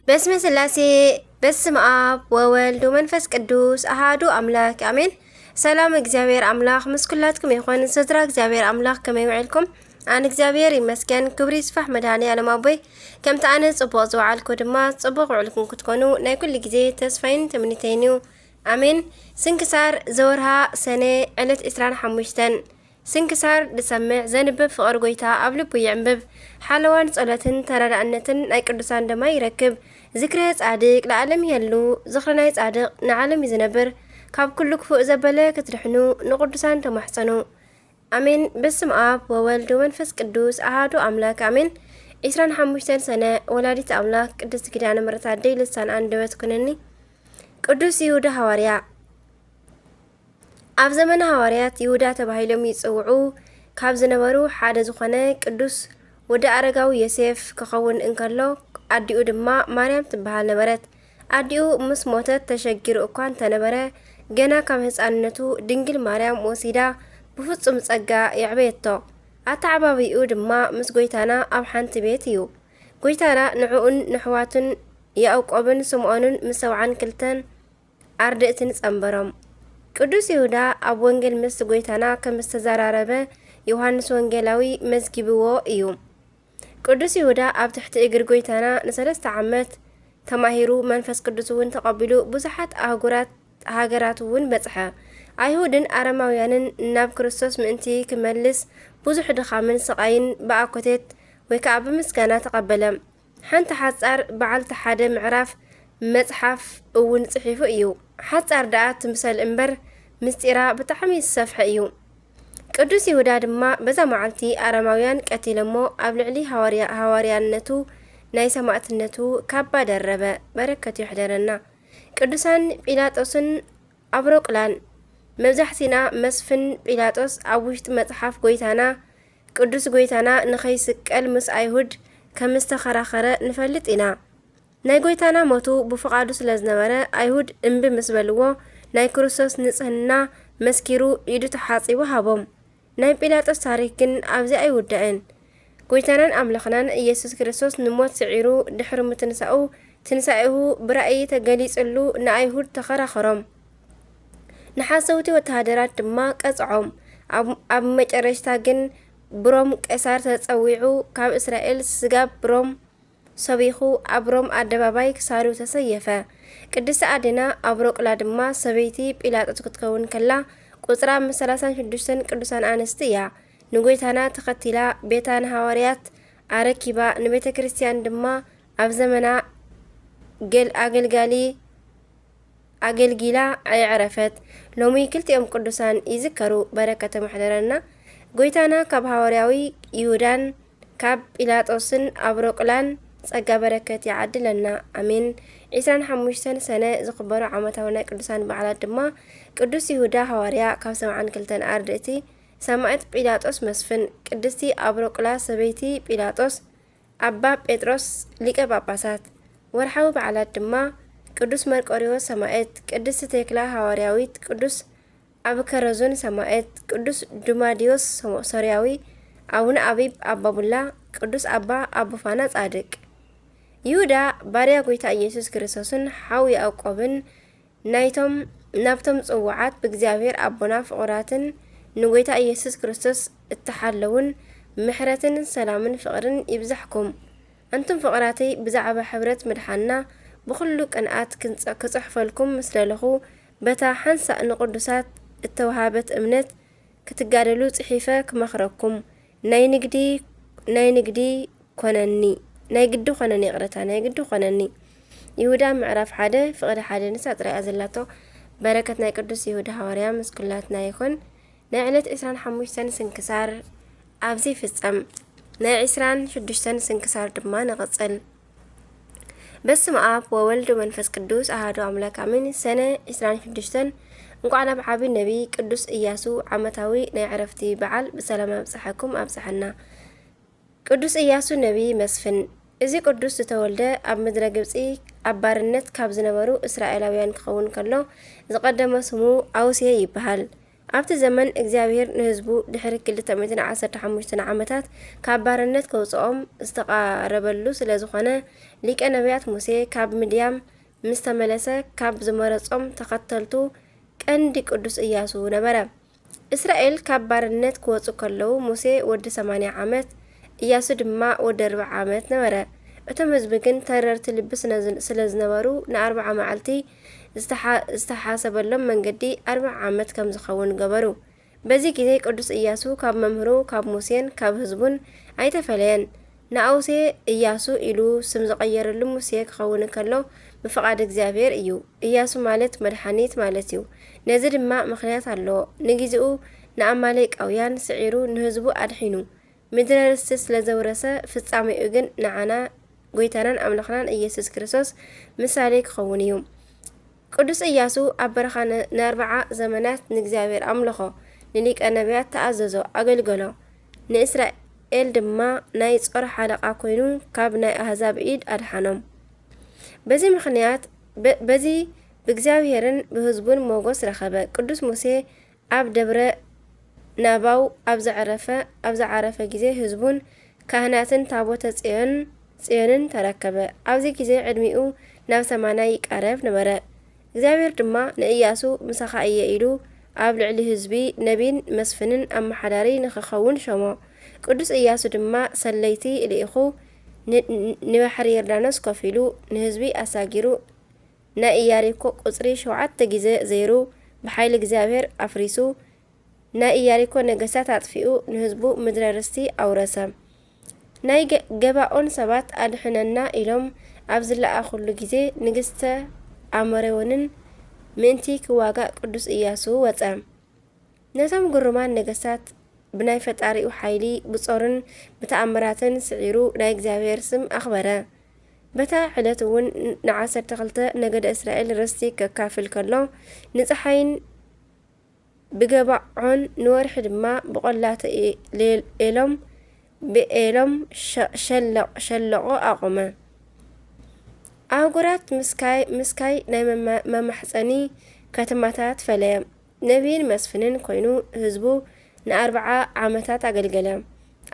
በስመ ስላሴ፣ በስመ ኣብ ወወልድ ወመንፈስ ቅዱስ ኣሃዱ ኣምላክ ኣሜን። ሰላም እግዚኣብሔር ኣምላክ ምስ ኩላትኩም ይኹን። ስድራ እግዚኣብሔር ኣምላክ ከመይ ውዕልኩም? ኣን እግዚኣብሔር ይመስገን፣ ክብሪ ይስፋሕ መድኃኔ ዓለም ኣቦይ። ከምቲ ኣነ ጽቡቕ ዝወዓልኩ ድማ ጽቡቕ ውዕልኩም ክትኮኑ ናይ ኩሉ ግዜ ተስፋይን ትምኒተይን እዩ። ኣሜን። ስንክሳር ዘወርሃ ሰነ ዕለት ዕስራን ሓሙሽተን። ስንክሳር ዝሰምዕ ዘንብብ ፍቕሪ ጎይታ ኣብ ልቡ ይዕንብብ። ሓለዋን ጸሎትን ተረዳእነትን ናይ ቅዱሳን ደማ ይረክብ። ዝክረ ጻድቅ ለዓለም ይህሉ። ዝኽሪ ናይ ጻድቅ ንዓለም እዩ ዝነብር። ካብ ኩሉ ክፉእ ዘበለ ክትድሕኑ ንቅዱሳን ተማሕጸኑ። ኣሜን። በስም ኣብ ወወልድ ወመንፈስ ቅዱስ ኣሃዱ ኣምላክ ኣሜን። ዕስራን ሓሙሽተን ሰነ ወላዲት ኣምላክ ቅድስት ኪዳነ ምሕረት ኣደይ ልሳን ኣንደበት ኩነኒ። ቅዱስ ይሁዳ ሃዋርያ። ኣብ ዘመነ ሃዋርያት ይሁዳ ተባሂሎም ይጽውዑ ካብ ዝነበሩ ሓደ ዝኾነ ቅዱስ ወዲ ኣረጋዊ ዮሴፍ ክኸውን እንከሎ፣ ኣዲኡ ድማ ማርያም ትበሃል ነበረት። ኣዲኡ ምስ ሞተት ተሸጊሩ እኳ እንተነበረ፣ ገና ካብ ህጻንነቱ ድንግል ማርያም ወሲዳ ብፍጹም ጸጋ የዕበየቶ። ኣተዓባብይኡ ድማ ምስ ጎይታና ኣብ ሓንቲ ቤት እዩ። ጎይታና ንዕኡን ንሕዋቱን ያዕቆብን ስምዖንን ምስ ሰብዓን ክልተን ኣርድእትን ጸንበሮም። ቅዱስ ይሁዳ ኣብ ወንጌል ምስ ጎይታና ከም ዝተዘራረበ ዮሃንስ ወንጌላዊ መዝጊብዎ እዩ። ቅዱስ ይሁዳ ኣብ ትሕቲ እግሪ ጎይታና ንሰለስተ ዓመት ተማሂሩ፣ መንፈስ ቅዱስ እውን ተቐቢሉ፣ ብዙሓት ኣህጉራት ሃገራት እውን በጽሐ። ኣይሁድን ኣረማውያንን ናብ ክርስቶስ ምእንቲ ክመልስ ብዙሕ ድኻምን ስቓይን ብኣኮቴት ወይ ከኣ ብምስጋና ተቐበለ። ሓንቲ ሓጻር በዓልቲ ሓደ ምዕራፍ መጽሓፍ እውን ጽሒፉ እዩ። ሓጻር ደኣ ትምሰል እምበር፣ ምስጢራ ብጣዕሚ ዝሰፍሐ እዩ። ቅዱስ ይሁዳ ድማ በዛ መዓልቲ ኣረማውያን ቀቲለሞ፣ ኣብ ልዕሊ ሃዋርያ-፣ ሃዋርያነቱ ናይ ሰማዕትነቱ ካባ ደረበ። በረከቱ ይሕደረና። ቅዱሳን ጲላጦስን ኣብሮቅላን። መብዛሕቲና መስፍን ጲላጦስ ኣብ ውሽጢ መጽሓፍ ጎይታና፣ ቅዱስ ጎይታና ንኸይስቀል ምስ ኣይሁድ ከም ዝተኸራኸረ ንፈልጥ ኢና። ናይ ጎይታና ሞቱ ብፍቓዱ ስለ ዝነበረ፣ ኣይሁድ እምቢ ምስ በልዎ፣ ናይ ክርስቶስ ንጽህና መስኪሩ ኢዱ ተሓጺቡ ሃቦም። ናይ ጲላጦስ ታሪክ ግን ኣብዚ ኣይውዳእን። ጎይታናን ኣምላኽናን ኢየሱስ ክርስቶስ ንሞት ስዒሩ ድሕሪ ምትንሳኡ፣ ትንሳኤሁ ብራእይ ተገሊጽሉ ንኣይሁድ ተኸራኸሮም። ንሓሰውቲ ወተሃደራት ድማ ቀጽዖም። ኣብ፣ ኣብ መጨረሽታ ግን ብሮም ቀሳር ተጸዊዑ ካብ እስራኤል ስጋብ ሮም ሰቢኹ ኣብ ሮም ኣደባባይ ክሳዱ ተሰየፈ። ቅድስቲ ኣዴና ኣብሮቅላ ድማ ሰበይቲ ጲላጦስ ክትከውን ከላ ቁጽራ ምስ ሰላሳን ሽዱሽተን ቅዱሳን ኣንስቲ እያ። ንጎይታና ተኸቲላ ቤታ ንሃዋርያት ኣረኪባ ንቤተ ክርስቲያን ድማ ኣብ ዘመና ገል-፣ ኣገልጋሊ ኣገልጊላ ኣየዕረፈት። ሎሚ ክልቲኦም ቅዱሳን ይዝከሩ። በረከቶም ይሕደረና። ጎይታና ካብ ሃዋርያዊ ይሁዳን ካብ ጲላጦስን ኣብሮቅላን ጸጋ በረከት ይዓድለና። ኣሜን። ዕስራን ሓሙሽተን ሰነ ዝኽበሩ ዓመታዊ ናይ ቅዱሳን በዓላት ድማ ቅዱስ ይሁዳ ሃዋርያ ካብ ሰብዓን ክልተን ኣርድእቲ፣ ሰማዕት ጲላጦስ መስፍን፣ ቅድስቲ ኣብሮቅላ ሰበይቲ ጲላጦስ፣ ኣባ ጴጥሮስ ሊቀ ጳጳሳት። ወርሓዊ በዓላት ድማ ቅዱስ መርቆሪዎስ ሰማዕት፣ ቅድስቲ ቴክላ ሃዋርያዊት፣ ቅዱስ ኣብ ከረዙን ሰማዕት፣ ቅዱስ ዱማዲዮስ ሶ-፣ ሶርያዊ፣ ኣቡነ ኣቢብ ኣባ ቡላ፣ ቅዱስ ኣባ ኣቡፋና ጻድቅ። ይሁዳ ባርያ ጎይታ ኢየሱስ ክርስቶስን ሓው ያዕቆብን ናይቶም፣ ናብቶም ጽዉዓት ብእግዚኣብሔር ኣቦና ፍቑራትን ንጎይታ ኢየሱስ ክርስቶስ እተሓለውን ምሕረትን ሰላምን ፍቕርን ይብዛሕኩም። ኣንቱም ፍቕራተይ ብዛዕባ ሕብረት ምድሓንና ብኹሉ ቅንኣት ክንጽ-፣ ክጽሕፈልኩም ምስ ደለኹ፣ በታ ሓንሳእ ንቕዱሳት እተወሃበት እምነት ክትጋደሉ ጽሒፈ ክመኽረኩም። ናይ ንግዲ፣ ናይ ንግዲ ኮነኒ፣ ናይ ግዲ ኮነኒ፣ ይቕረታ፣ ናይ ግዲ ኮነኒ። ይሁዳ ምዕራፍ ሓደ ፍቕዲ ሓደ ንሳ ጥራይ እያ ዘላቶ። በረከት ናይ ቅዱስ ይሁዳ ሃዋርያ ምስ ኩላትና ይኹን። ናይ ዕለት ዕስራን ሓሙሽተን ስንክሳር ኣብዚ ይፍጸም። ናይ ዕስራን ሽዱሽተን ስንክሳር ድማ ንቕጽል። በስመ ኣብ ወወልድ ወመንፈስ ቅዱስ ኣሐዱ ኣምላክ ኣሜን። ሰነ ዕስራን ሽዱሽተን እንቋዕ ናብ ዓቢ ነቢ ቅዱስ ኢያሱ ዓመታዊ ናይ ዕረፍቲ በዓል ብሰላም ኣብጽሐኩም ኣብጽሐና። ቅዱስ ኢያሱ ነቢ መስፍን። እዚ ቅዱስ ዝተወልደ ኣብ ምድረ ግብጺ ኣብ ባርነት ካብ ዝነበሩ እስራኤላውያን ክኸውን ከሎ ዝቐደመ ስሙ ኣውሴ ይበሃል። ኣብቲ ዘመን እግዚኣብሔር ንህዝቡ ድሕሪ ክልተ ሚእትን ዓሰርተ ሓሙሽተን ዓመታት ካብ ባርነት ከውፅኦም ዝተቓረበሉ ስለ ዝኾነ፣ ሊቀ ነቢያት ሙሴ ካብ ምድያም ምስ ተመለሰ ካብ ዝመረጾም ተኸተልቱ ቀንዲ ቅዱስ ኢያሱ ነበረ። እስራኤል ካብ ባርነት ክወጹ ከለዉ ሙሴ ወዲ ሰማንያ ዓመት፣ ኢያሱ ድማ ወዲ ኣርብዓ ዓመት ነበረ። እቶም ህዝቢ ግን ተረርቲ ልቢ ስነ-፣ ስለ ዝነበሩ ንኣርብዓ መዓልቲ ዝተሓ-፣ ዝተሓሰበሎም መንገዲ ኣርብዓ ዓመት ከም ዝኸውን ገበሩ። በዚ ግዜ ቅዱስ ኢያሱ ካብ መምህሩ ካብ ሙሴን ካብ ህዝቡን ኣይተፈለየን። ንኣውሴ ኢያሱ ኢሉ ስም ዝቐየረሉ ሙሴ ክኸውን እንከሎ፣ ብፍቓድ እግዚኣብሔር እዩ። ኢያሱ ማለት መድሓኒት ማለት እዩ። ነዚ ድማ ምኽንያት ኣለዎ። ንግዜኡ ንኣማሌቃውያን ስዒሩ ንህዝቡ ኣድሒኑ። ምድረ ርስቲ ስለ ዘውረሰ፣ ፍጻሜኡ ግን ንዓና ጐይታናን ኣምላኽናን ኢየሱስ ክርስቶስ ምሳሌ ክኸውን እዩ። ቅዱስ ኢያሱ ኣብ በረኻ ን-፣ ንኣርብዓ ዘመናት ንእግዚኣብሔር ኣምለኾ፣ ንሊቀ ነቢያት ተኣዘዞ፣ ኣገልገሎ። ንእስራኤል ድማ ናይ ጾር ሓለቓ ኮይኑ ካብ ናይ ኣህዛብ ኢድ ኣድሓኖም። በዚ ምኽንያት፣ በ-፣ በዚ ብእግዚኣብሔርን ብህዝቡን ሞገስ ረኸበ። ቅዱስ ሙሴ ኣብ ደብረ ናባው ኣብ ዘዕረፈ፣ ኣብ ዝዓረፈ ግዜ ህዝቡን ካህናትን ታቦተ ጽዮን፣ ጽዮንን ተረከበ። ኣብዚ ግዜ ዕድሚኡ ናብ ሰማንያ ይቃረብ ነበረ። እግዚኣብሔር ድማ ንኢያሱ፣ "ምሳኻ እየ" ኢሉ ኣብ ልዕሊ ህዝቢ ነቢን መስፍንን ኣመሓዳሪ ንኽኸውን ሸሞ። ቅዱስ ኢያሱ ድማ ሰለይቲ ልኢኹ ን-፣ ን-፣ ንባሕሪ ዮርዳኖስ ከፊሉ ንህዝቢ ኣሳጊሩ፣ ናይ ኢያሪኮ ቁጽሪ ሸውዓተ ግዜ ዘይሩ ብሓይሊ እግዚኣብሔር ኣፍሪሱ፣ ናይ ኢያሪኮ ነገስታት ኣጥፊኡ ንህዝቡ ምድረ ርስቲ ኣውረሰ። ናይ ገ-፣ ገባኦን ሰባት ኣድሕነና ኢሎም ኣብ ዝለኣኹሉ ግዜ ንግስተ ኣሞሬዎንን ምእንቲ ክዋጋእ ቅዱስ ኢያሱ ወጸ። ነቶም ግሩማን ነገስታት ብናይ ፈጣሪኡ ሓይሊ ብጾርን ብተኣምራትን ስዒሩ ናይ እግዚኣብሔር ስም ኣኽበረ። በታ ዕለት እውን ንዓሰርተ ክልተ ነገደ እስራኤል ርስቲ ከካፍል ከሎ፣ ንጸሓይን ብገባዖን ንወርሒ ድማ ብቖላተ ኤ-፣ ሌል-፣ ኤሎም፣ ብኤሎም ሸ-፣ ሸለቕ-፣ ሸለቖ ኣቖመ። ኣህጉራት ምስካይ፣ ምስካይ ናይ መማ-፣ መማሕጸኒ ከተማታት ፈለየ። ነቢይን መስፍንን ኮይኑ ህዝቡ ንኣርብዓ ዓመታት ኣገልገለ።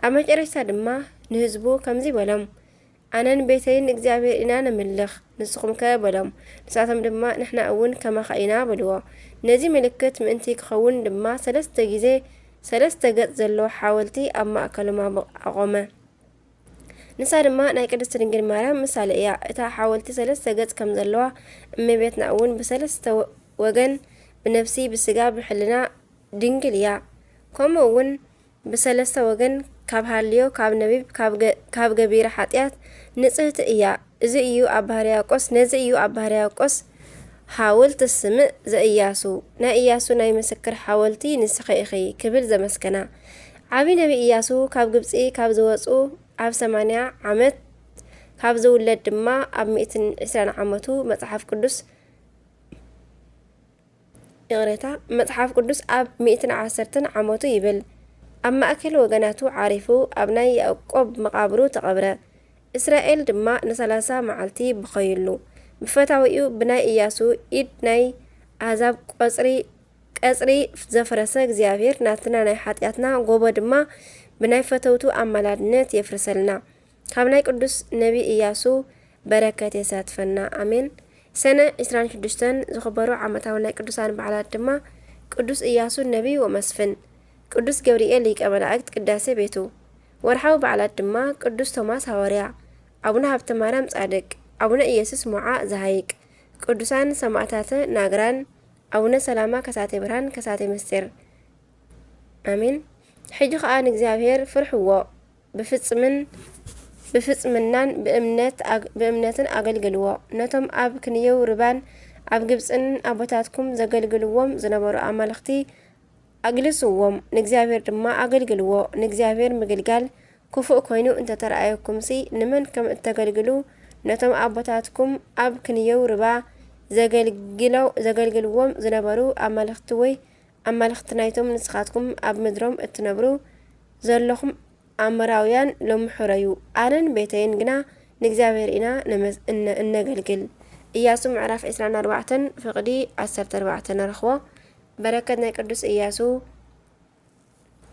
ኣብ መጨረሽታ ድማ ንህዝቡ ከምዚ በሎም፣ "ኣነን ቤተይን እግዚኣብሔር ኢና ነምልኽ፣ ንስኹም ከ?" በሎም። ንሳቶም ድማ፣ "ንሕና እውን ከማኻ ኢና" በልዎ። ነዚ ምልክት ምእንቲ ክኸውን ድማ ሰለስተ ግዜ ሰለስተ ገጽ ዘለዎ ሓወልቲ ኣብ ማእከሎም ኣብ-፣ ኣቖመ። ንሳ ድማ ናይ ቅድስት ድንግል ማርያም ምሳሌ እያ። እታ ሓወልቲ ሰለስተ ገጽ ከም ዘለዋ፣ እመቤትና እውን ብሰለስተ ወ-፣ ወገን፣ ብነፍሲ፣ ብስጋ፣ ብሕልና ድንግል እያ። ከምኡ እውን ብሰለስተ ወገን ካብ ሃልዮ፣ ካብ ነቢብ፣ ካብ ገ-፣ ካብ ገቢረ ሓጢኣት ንጽህቲ እያ። እዚ እዩ ኣባ ሕርያቆስ፣ ነዚ እዩ ኣባ ሕርያቆስ ሓወልቲ ስምዕ ዘኢያሱ፣ ናይ ኢያሱ ናይ ምስክር ሓወልቲ ንስኺ ኢኺ ክብል ዘመስገና። ዓቢ ነቢ ኢያሱ ካብ ግብጺ ካብ ዝወጹ ኣብ ሰማንያ ዓመት፣ ካብ ዝውለድ ድማ ኣብ ሚእትን ዕስራን ዓመቱ መጽሓፍ ቅዱስ፣ ይቕሬታ፣ መጽሓፍ ቅዱስ ኣብ ሚእትን ዓሰርተን ዓመቱ ይብል። ኣብ ማእከል ወገናቱ ዓሪፉ ኣብ ናይ ያዕቆብ መቓብሩ ተቐብረ። እስራኤል ድማ ንሰላሳ መዓልቲ በኸዩሉ። ብፈታዊኡ ብናይ ኢያሱ ኢድ ናይ ኣህዛብ ቆጽሪ፣ ቀጽሪ ዘፍረሰ እግዚኣብሔር ናትና ናይ ሓጢኣትና ጎቦ ድማ ብናይ ፈተውቱ ኣማላድነት የፍርሰልና። ካብ ናይ ቅዱስ ነቢ ኢያሱ በረከት የሳትፈና። ኣሜን። ሰነ ዕስራን ሽዱሽተን ዝኽበሩ ዓመታዊ ናይ ቅዱሳን በዓላት ድማ ቅዱስ ኢያሱ ነቢይ ወመስፍን፣ ቅዱስ ገብርኤል ሊቀ መላእክት ቅዳሴ ቤቱ። ወርሓዊ በዓላት ድማ ቅዱስ ቶማስ ሃዋርያ፣ ኣቡነ ሃብተ ማርያም ጻድቅ፣ ኣቡነ ኢየሱስ ሞዓ ዘሃይቅ፣ ቅዱሳን ሰማእታተ ናግራን፣ ኣቡነ ሰላማ ከሳቴ ብርሃን ከሳቴ ምስጢር። ኣሜን። ሕጂ ኸኣ ንእግዚኣብሔር ፍርሕዎ፣ ብፍጽምን፣ ብፍጽምናን ብእምነት ኣግ-፣ ብእምነትን ኣገልግልዎ። ነቶም ኣብ ክንየው ርባን ኣብ ግብጽን ኣቦታትኩም ዘገልግልዎም ዝነበሩ ኣማልኽቲ ኣግልስዎም፣ ንእግዚኣብሔር ድማ ኣገልግልዎ። ንእግዚኣብሔር ምግልጋል ክፉእ ኮይኑ እንተተረኣየኩምሲ፣ ንመን ከም እተገልግሉ፣ ነቶም ኣቦታትኩም ኣብ ክንየው ርባ ዘገልግለው-፣ ዘገልግልዎም ዝነበሩ ኣማልኽቲ ወይ ኣማልኽቲ ናይቶም ንስኻትኩም ኣብ ምድሮም እትነብሩ ዘለኹም ኣሞራውያን ሎሚ ሕረዩ። ኣነን ቤተይን ግና ንእግዚኣብሔር ኢና ነመስ-፣ እነ-፣ እነገልግል። ኢያሱ ምዕራፍ ዕስራን ኣርባዕተን ፍቕዲ ዓሰርተ ኣርባዕተ ንረኽቦ። በረከት ናይ ቅዱስ ኢያሱ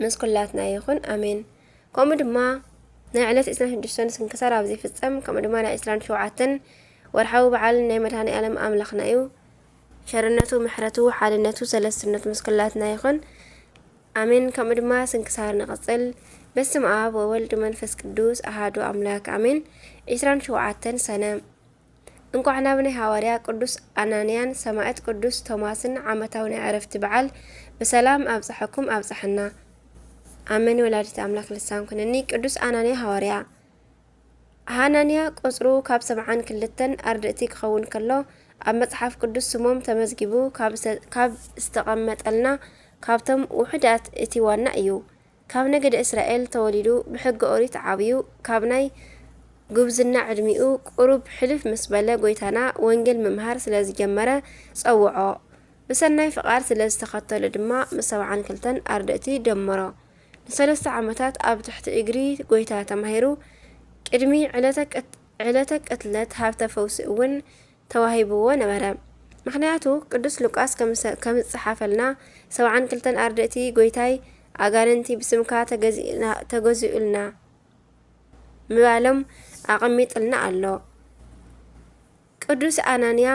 ምስ ኩላትና ይኹን፣ ኣሜን። ከምኡ ድማ ናይ ዕለት ዕስራን ሽዱሽተን ስንክሳር ኣብዚ ይፍጸም። ከምኡ ድማ ናይ ዕስራን ሸውዓተን ወርሓዊ በዓል ናይ መድኃኔ ዓለም ኣምላኽና እዩ። ሸርነቱ፣ ምሕረቱ፣ ሓድነቱ፣ ሰለስትነቱ ምስ ኩላትና ይኹን፣ ኣሜን። ከምኡ ድማ ስንክሳር ንቐጽል። በስመ ኣብ ወወልድ መንፈስ ቅዱስ ኣሃዱ ኣምላክ፣ ኣሜን። ዕስራን ሸውዓተን ሰነ። እንኳዕ ናብ ናይ ሃዋርያ ቅዱስ ኣናንያን ሰማዕት ቅዱስ ቶማስን ዓመታዊ ናይ ዕረፍቲ በዓል ብሰላም ኣብጽሐኩም ኣብጽሐና። ኣመን። ወላዲት ኣምላክ ልሳን ኩነኒ። ቅዱስ ኣናንያ ሃዋርያ። ሃናንያ ቁጽሩ ካብ ሰብዓን ክልተን ኣርድእቲ ክኸውን ከሎ፣ ኣብ መጽሓፍ ቅዱስ ስሞም ተመዝጊቡ ካብ ዝተ-፣ ካብ ዝተቐመጠልና ካብቶም ውሑዳት እቲ ዋና እዩ። ካብ ነገደ እስራኤል ተወሊዱ፣ ብሕገ ኦሪት ዓብዩ፣ ካብ ናይ ጉብዝና ዕድሚኡ ቁሩብ ሕልፍ ምስ በለ፣ ጐይታና ወንጌል ምምሃር ስለ ዝጀመረ ጸውዖ። ብሰናይ ፍቓድ ስለ ዝተኸተሎ ድማ፣ ምስ ሰብዓን ክልተን ኣርድእቲ ደመሮ። ንሰለስተ ዓመታት ኣብ ትሕቲ እግሪ ጐይታ ተማሂሩ፣ ቅድሚ ዕለተ ቅት-፣ ዕለተ ቅትለት ሃብተ ፈውሲ እውን ተዋሂብዎ ነበረ። ምኽንያቱ ቅዱስ ሉቃስ ከም ዝጸሓፈልና፣ ሰብዓን ክልተን ኣርድእቲ ጐይታይ፣ ኣጋንንቲ ብስምካ ተገዚእና-፣ ተገዚኡልና ምባሎም ኣቐሚጥልና ኣሎ። ቅዱስ ኣናንያ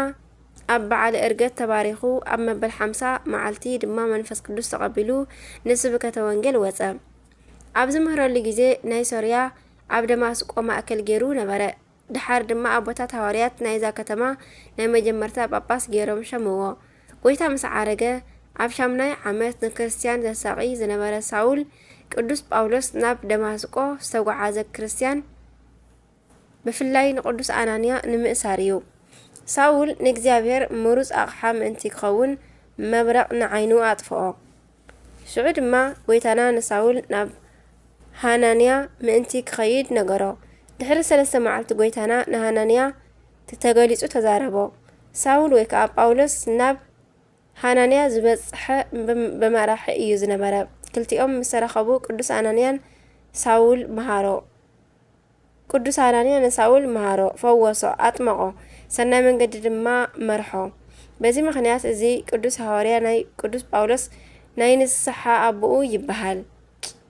ኣብ በዓለ ዕርገት ተባሪኹ፣ ኣብ መበል ሓምሳ መዓልቲ ድማ መንፈስ ቅዱስ ተቐቢሉ ንስብከተ ወንጌል ወጸ። ኣብ ዝምህረሉ ግዜ ናይ ሶርያ ኣብ ደማስቆ ማእከል ገይሩ ነበረ። ደሓር ድማ ኣቦታት ሃዋርያት ናይዛ ከተማ ናይ መጀመርታ ጳጳስ ገይሮም ሸምዎ። ጐይታ ምስ ዓረገ፣ ኣብ ሻምናይ ዓመት ንክርስትያን ዘሳቒ ዝነበረ ሳውል፣ ቅዱስ ጳውሎስ ናብ ደማስቆ ዝተጓዓዘ ክርስትያን፣ ብፍላይ ንቅዱስ ኣናንያ ንምእሳር እዩ። ሳውል ንእግዚኣብሔር ምሩጽ ኣቕሓ ምእንቲ ክኸውን፣ መብረቕ ንዓይኑ ኣጥፍኦ። ሽዑ ድማ ጐይታና ንሳውል ናብ ሃናንያ ምእንቲ ክኸይድ ነገሮ። ድሕሪ ሰለስተ መዓልቲ ጐይታና ንሃናንያ ተገሊጹ ተዛረቦ። ሳውል ወይ ከኣ ጳውሎስ ናብ ሃናንያ ዝበጽሐ ብም-፣ ብመራሒ እዩ ዝነበረ። ክልቲኦም ምስ ተራኸቡ ቅዱስ ኣናንያን ሳውል መሃሮ። ቅዱስ ኣናንያ ንሳውል መሃሮ፣ ፈወሶ፣ ኣጥመቖ፣ ሰናይ መንገዲ ድማ መርሖ። በዚ ምኽንያት እዚ ቅዱስ ሃዋርያ ናይ ቅዱስ ጳውሎስ ናይ ንስሓ ኣቦኡ ይበሃል።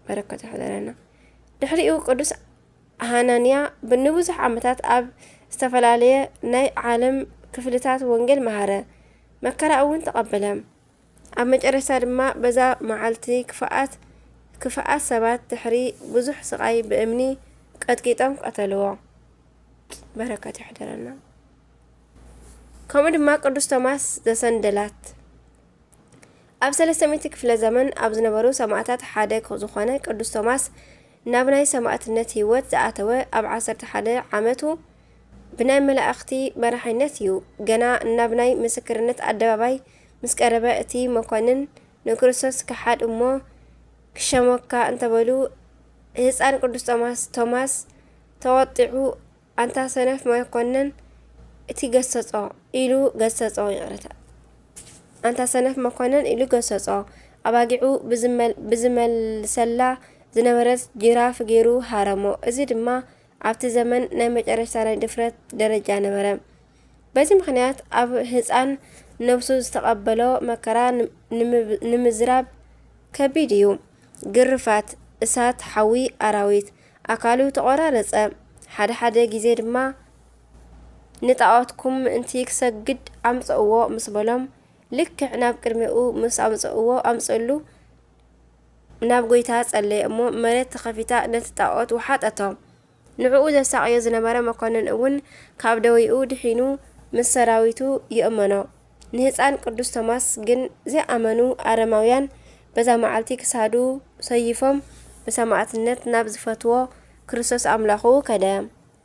በረከቱ ይሕደረና። ድሕሪኡ ቅዱስ ሃናንያ ብ-፣ ንብዙሕ ዓመታት ኣብ ዝተፈላለየ ናይ ዓለም ክፍልታት ወንጌል መሃረ፣ መከራ እውን ተቐበለ። ኣብ መጨረሽታ ድማ በዛ መዓልቲ ክፉኣት፣ ክፉኣት ሰባት ድሕሪ ብዙሕ ስቓይ ብእምኒ ቀጥቂጦም ቀተልዎ። በረከቱ ይሕደረና። ከምኡ ድማ ቅዱስ ቶማስ ዘሰንደላት። ኣብ ሰለስተ ሚእቲ ክፍለ ዘመን ኣብ ዝነበሩ ሰማእታት ሓደ ዝኾነ ቅዱስ ቶማስ ናብ ናይ ሰማእትነት ህይወት ዝኣተወ ኣብ ዓሰርተ ሓደ ዓመቱ ብናይ መላእኽቲ መራሒነት እዩ። ገና ናብ ናይ ምስክርነት ኣደባባይ ምስ ቀረበ እቲ መኮንን ንክርስቶስ ክሓድ እሞ ክሸሞካ እንተበሉ ህፃን ቅዱስ ቶማስ፣ ቶማስ ተቖጢዑ ኣንታ ሰነፍ መኮነን እቲ ገሰጾ ኢሉ ገሰጾ፣ ይቕረታ፣ ኣንታ ሰነፍ መኮነን ኢሉ ገሰጾ። ኣባጊዑ ብዝመል-፣ ብዝመልሰላ ዝነበረት ጅራፍ ገይሩ ሃረሞ። እዚ ድማ ኣብቲ ዘመን ናይ መጨረሽታ ናይ ድፍረት ደረጃ ነበረ። በዚ ምኽንያት ኣብ ህፃን ነብሱ ዝተቐበሎ መከራ ን-፣ ንምብ-፣ ንምዝራብ ከቢድ እዩ። ግርፋት፣ እሳት፣ ሓዊ፣ ኣራዊት፣ ኣካሉ ተቖራረጸ። ሓደ ሓደ ግዜ ድማ ንጣኦትኩም ምእንቲ ክሰግድ ኣምጽእዎ ምስ በሎም፣ ልክዕ ናብ ቅድሚኡ ምስ ኣምጽእዎ ኣምጽእሉ፣ ናብ ጐይታ ጸለየ እሞ መሬት ተኸፊታ ነቲ ጣኦት ወሓጠቶ። ንዕኡ ዘሳቕዮ ዝነበረ መኮንን እውን ካብ ደዌኡ ድሒኑ ምስ ሰራዊቱ ይእመኖ። ንህፃን ቅዱስ ቶማስ ግን ዘይኣመኑ ኣረማውያን በዛ መዓልቲ ክሳዱ ሰይፎም ብሰማእትነት ናብ ዝፈትዎ ክርስቶስ ኣምላኹ ከደ።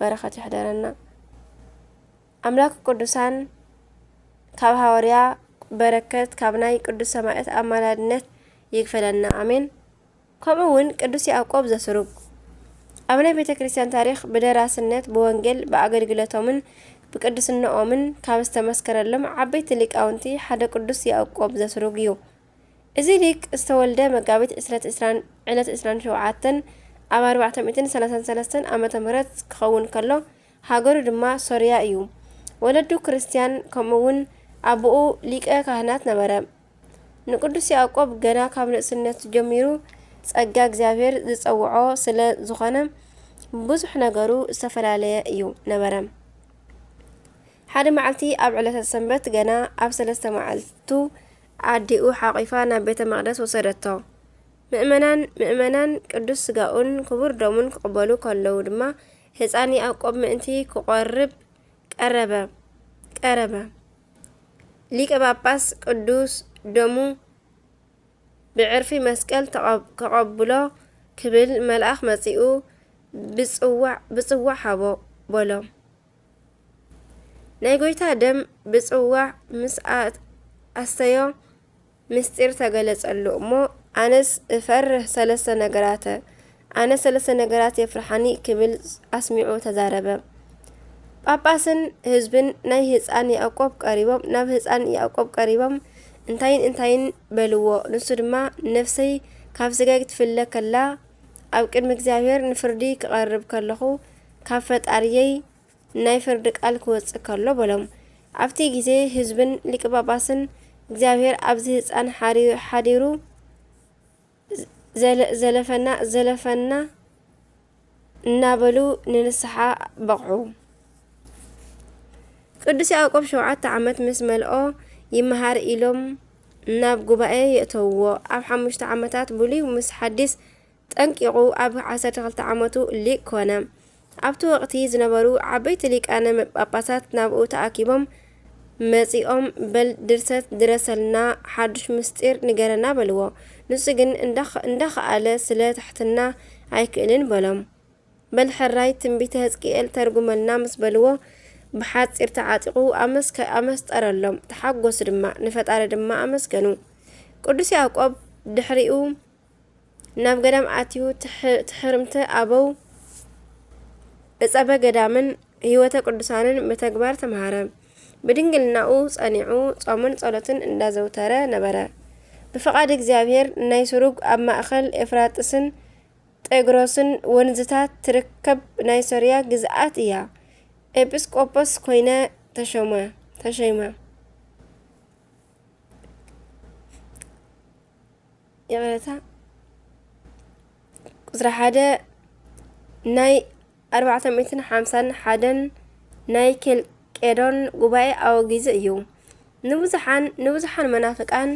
በረኸት ይሕደረና። ኣምላክ ቅዱሳን ካብ ሃዋርያ በረከት ካብ ናይ ቅዱስ ሰማዕት ኣማላድነት ይግፈለና። ኣሜን። ከምኡ እውን ቅዱስ ያዕቆብ ዘስሩግ ኣብ ናይ ቤተ ክርስቲያን ታሪኽ ብደራስነት፣ ብወንጌል፣ ብኣገልግሎቶምን ብቅድስናኦምን ካብ ዝተመስከረሎም ዓበይቲ ሊቃውንቲ ሓደ ቅዱስ ያዕቆብ ዘስሩግ እዩ። እዚ ሊቅ ዝተወልደ መጋቢት ዕስረት ዕስራን ዕለት ዕስራን ሸውዓተን ኣብ ኣርባዕተ ሚእትን ሰላሳን ሰለስተን ዓመተ ምህረት ክኸውን ከሎ፣ ሃገሩ ድማ ሶርያ እዩ። ወለዱ ክርስትያን፣ ከምኡ እውን ኣቦኡ ሊቀ ካህናት ነበረ። ንቅዱስ ያዕቆብ ገና ካብ ንእስነቱ ጀሚሩ ጸጋ እግዚኣብሔር ዝጸውዖ ስለ ዝኾነ፣ ብዙሕ ነገሩ ዝተፈላለየ እዩ ነበረ። ሓደ መዓልቲ ኣብ ዕለተ ሰንበት ገና ኣብ ሰለስተ መዓልቱ ኣዲኡ ሓቒፋ ናብ ቤተ መቕደስ ወሰደቶ። ምእመናን፣ ምእመናን ቅዱስ ስጋኡን ክቡር ደሙን ክቕበሉ ከለዉ ድማ፣ ህፃን ያዕቆብ ምእንቲ ክቖርብ ቀረበ፣ ቀረበ። ሊቀ ጳጳስ ቅዱስ ደሙ ብዕርፊ መስቀል ተቐብ-፣ ከቐብሎ ክብል መልኣኽ መጺኡ፣ "ብጽዋዕ፣ ብጽዋዕ ሃቦ" በሎ። ናይ ጐይታ ደም ብጽዋዕ ምስ ኣት-፣ ኣስተዮ፣ ምስጢር ተገለጸሉ እሞ፣ "ኣነስ እፈርህ ሰለስተ ነገራተ፣ ኣነ ሰለስተ ነገራት የፍርሓኒ" ክብል ኣስሚዑ ተዛረበ። ጳጳስን ህዝብን ናይ ህፃን ያዕቆብ ቀሪቦም፣ ናብ ህፃን ያዕቆብ ቀሪቦም፣ "እንታይን እንታይን?" በልዎ። ንሱ ድማ፣ "ነፍሰይ ካብ ስጋይ ክትፍለ ከላ፣ ኣብ ቅድሚ እግዚኣብሔር ንፍርዲ ክቐርብ ከለኹ፣ ካብ ፈጣሪየይ ናይ ፍርዲ ቃል ክወጽእ ከሎ" በሎም። ኣብቲ ግዜ ህዝብን ሊቀ ጳጳስን፣ "እግዚኣብሔር ኣብዚ ህፃን ሓሪ-፣ ሓዲሩ ዘለ-፣ ዘለፈና፣ ዘለፈና" እናበሉ ንንስሓ በቕዑ። ቅዱስ ያዕቆብ ሸውዓተ ዓመት ምስ መልኦ ይመሃር ኢሎም ናብ ጉባኤ የእተውዎ። ኣብ ሓሙሽተ ዓመታት ብሉይ ምስ ሓዲስ ጠንቂቑ ኣብ ዓሰርተ ክልተ ዓመቱ ሊቅ ኮነ። ኣብቲ ወቕቲ ዝነበሩ ዓበይቲ ሊቃነ ጳጳሳት ናብኡ ተኣኪቦም መጺኦም፣ "በል ድርሰት ድረሰልና፣ ሓዱሽ ምስጢር ንገረና" በልዎ። ንሱ ግን እንዳኸ-፣ እንዳኸኣለ ስለ ትሕትና ኣይክእልን በሎም። "በል ሕራይ ትንቢተ ሕዝቅኤል ተርጉመልና" ምስ በልዎ፣ ብሓጺር ተዓጢቑ ኣመስከ-፣ ኣመስጠረሎም። ተሓጎሱ ድማ፣ ንፈጣሪ ድማ ኣመስገኑ። ቅዱስ ያዕቆብ ድሕሪኡ ናብ ገዳም ኣትዩ ትሕ-፣ ትሕርምተ ኣበው፣ እጸበ ገዳምን ህይወተ ቅዱሳንን ብተግባር ተምሃረ። ብድንግልናኡ ጸኒዑ ጾምን ጸሎትን እንዳዘውተረ ነበረ። ብፍቓድ እግዚኣብሔር ናይ ሱሩግ ኣብ ማእከል ኤፍራጥስን ጤግሮስን ወንዝታት ትርከብ ናይ ሶርያ ግዝኣት እያ። ኤጲስቆጶስ ኮይነ ተሾመ፣ ተሸይመ። ይቕሬታ። ቁጽሪ ሓደ ናይ ኣርባዕተ ሚእትን ሓምሳን ሓደን ናይ ኬልቄዶን ጉባኤ ኣወጊዙ እዩ። ንብዙሓን፣ ንብዙሓን መናፍቃን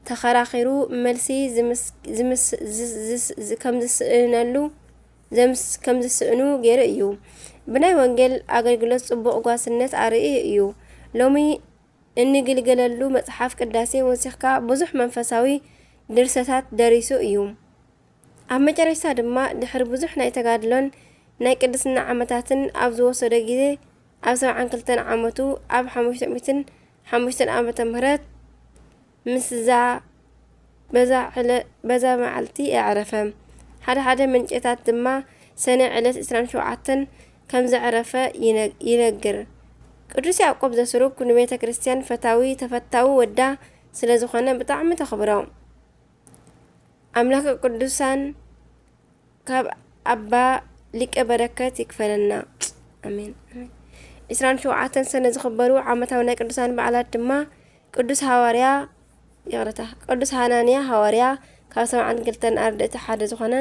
ተኸራኺሩ መልሲ ዝምስ-፣ ዝምስ-፣ ዝስ-፣ ዝስ-፣ ዝ-፣ ከም ዝስእነሉ፣ ዘምስ-፣ ከም ዝስእኑ ገይሩ እዩ። ብናይ ወንጌል ኣገልግሎት ጽቡቕ ጓስነት ኣርኢ እዩ። ሎሚ እንግልገለሉ መጽሓፍ ቅዳሴ ወሲኽካ ብዙሕ መንፈሳዊ ድርሰታት ደሪሱ እዩ። ኣብ መጨረሽታ ድማ ድሕሪ ብዙሕ ናይ ተጋድሎን ናይ ቅድስና ዓመታትን ኣብ ዝወሰዶ ግዜ፣ ኣብ ሰብዓን ክልተን ዓመቱ፣ ኣብ ሓሙሽተ ሚእትን ሓሙሽተን ዓመተ ምህረት ምስዛ በዛ ዕለ-፣ በዛ መዓልቲ ኣዕረፈ። ሓደ ሓደ ምንጭታት ድማ ሰነ ዕለት ዕስራን ሸውዓተን ከም ዘዕረፈ ይነ-፣ ይነግር። ቅዱስ ያዕቆብ ዘስሩግ ንቤተ ክርስቲያን ፈታዊ፣ ተፈታዊ ወዳ ስለ ዝኾነ ብጣዕሚ ተኽብሮ። ኣምላከ ቅዱሳን ካብ ኣባ ሊቀ በረከት ይክፈለና። ኣሜን፣ ኣሜን። ዕስራን ሸውዓተን ሰነ ዝኽበሩ ዓመታዊ ናይ ቅዱሳን በዓላት ድማ ቅዱስ ሃዋርያ፣ ይቕረታ፣ ቅዱስ ሃናንያ ሃዋርያ፣ ካብ ሰብዓን ክልተን ኣርድእቲ ሓደ ዝኾነ፣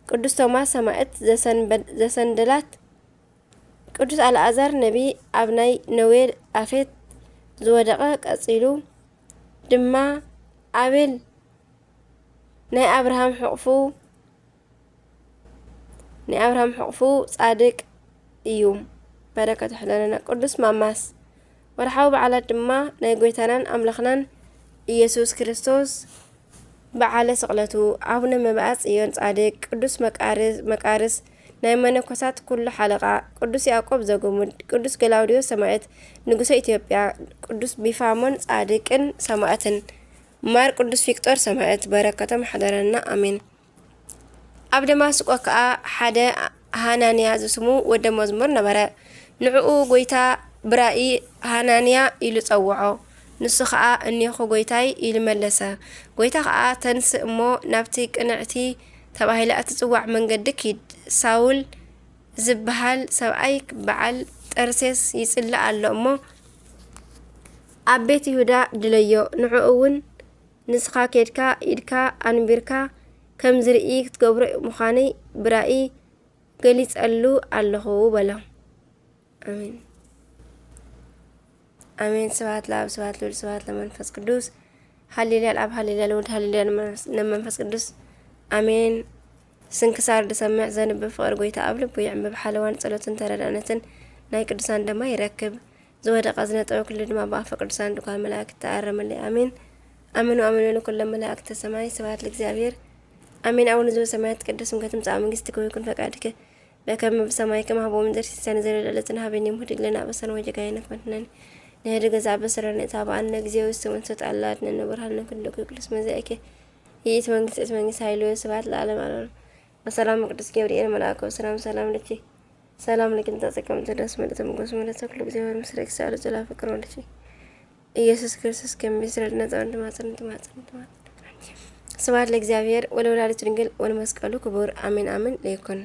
ቅዱስ ቶማስ ሰማዕት ዘሰንበ-፣ ዘሰንደላት፣ ቅዱስ ኣልኣዛር ነቢ ኣብ ናይ ነዌ ኣፌት ዝወደቐ፣ ቀጺሉ ድማ ኣቤል ናይ ኣብርሃም ሕቑፉ፣ ናይ ኣብርሃም ሕቑፉ ጻድቅ እዩ። በረከቱ ይሕደረና። ቅዱስ ማማስ። ወርሓዊ በዓላት ድማ ናይ ጎይታናን ኣምላኽናን ኢየሱስ ክርስቶስ በዓለ ስቕለቱ፣ ኣቡነ መብዓ ጽዮን ጻድቅ፣ ቅዱስ መቃርስ፣ መቃርስ ናይ መነኮሳት ኩሉ ሓለቓ፣ ቅዱስ ያዕቆብ ዘጉሙድ፣ ቅዱስ ገላውዲዮስ ሰማዕት ንጉሰ ኢትዮጵያ፣ ቅዱስ ቢፋሞን ጻድቅን ሰማዕትን፣ ማር ቅዱስ ቪክጦር ሰማዕት። በረከቶም ይሕደረና፣ ኣሜን። ኣብ ደማስቆ ከኣ ሓደ ሃናንያ ዝስሙ ወደ መዝሙር ነበረ። ንዕኡ ጐይታ ብራእይ፣ "ሃናንያ" ኢሉ ጸውዖ። ንሱ ኸኣ፣ "እኔኹ ጐይታይ" ኢሉ መለሰ። ጐይታ ኸኣ፣ "ተንስእ እሞ ናብቲ ቅንዕቲ ተባሂላ እትጽዋዕ መንገዲ ኪድ። ሳውል ዝበሃል ሰብኣይ በዓል ጠርሴስ ይጽሊ ኣሎ እሞ፣ ኣብ ቤት ይሁዳ ድለዮ፣ ንዕኡ እውን ንስኻ ኬድካ ኢድካ ኣንቢርካ ከም ዝርኢ ክትገብሮ ምዃነይ ብራእይ ገሊጸሉ ኣለኹ በሎ። ኣሜን። ኣሜን። ስብሐት ለኣብ፣ ስብሐት ለወልድ፣ ስብሐት ለመንፈስ ቅዱስ። ሃሌሉያ ለኣብ፣ ሃሌሉያ ለወልድ፣ ሃሌሉያ ለመንፈስ ቅዱስ። ኣሜን። ስንክሳር ዝሰምዕ ዘንብብ ፍቕሪ ጎይታ ኣብ ልቡ ይዕምብብ። ሓለዋን ጸሎትን ተረዳእነትን ናይ ቅዱሳን ድማ ይረክብ። ዝወደቐ ዝነጠበ ኩሉ ድማ ብኣፈ ቅዱሳን ድኳን መላእክት ተኣረመለይ። ኣሜን። ኣመኑ ኣመኑ ንኩሎም መላእክተ ሰማይ። ስብሐት ለእግዚኣብሔር። ኣሜን። ኣቡነ ዘበሰማያት ቅዱስ ስምከ ትምጻእ መንግስቲ ከወይኩን ፈቃድከ በከመ በሰማይ ከማሁ በምድር ሲሳየነ ዘለለዕለትነ ሀበነ ዮም ህድግ ለነ አበሳነ ወጌጋየነ ከመ ንሕነኒ ንህድግ ለዘአበሰ ለነ ኢታብአነ እግዚኦ ውስተ መንሱት አላ አድነነ ወብርሃነ ኩሉ ቅዱስ መዛኢከ ይእቲ መንግስት እቲ መንግስት ኃይሉ ስብሐት ለዓለም ዓለም። በሰላም ቅዱስ ገብርኤል መልአከ ሰላም ሰላም ልኪ ሰላም ልኪ እንተ ጸቀምት ደስ ምልእተ ሞገስ ምልእተ ኩሉ እግዚአብሔር ምስሌኪ ሰአሉ ጽላ ፍቅር ወልኪ ኢየሱስ ክርስቶስ ከመ ይስረድ ነጻ ወንድማጽን ትማጽን ትማጽን። ስብሐት ለእግዚአብሔር ወለወላዲቱ ድንግል ወለመስቀሉ ክቡር አሜን አሜን ለይኩን።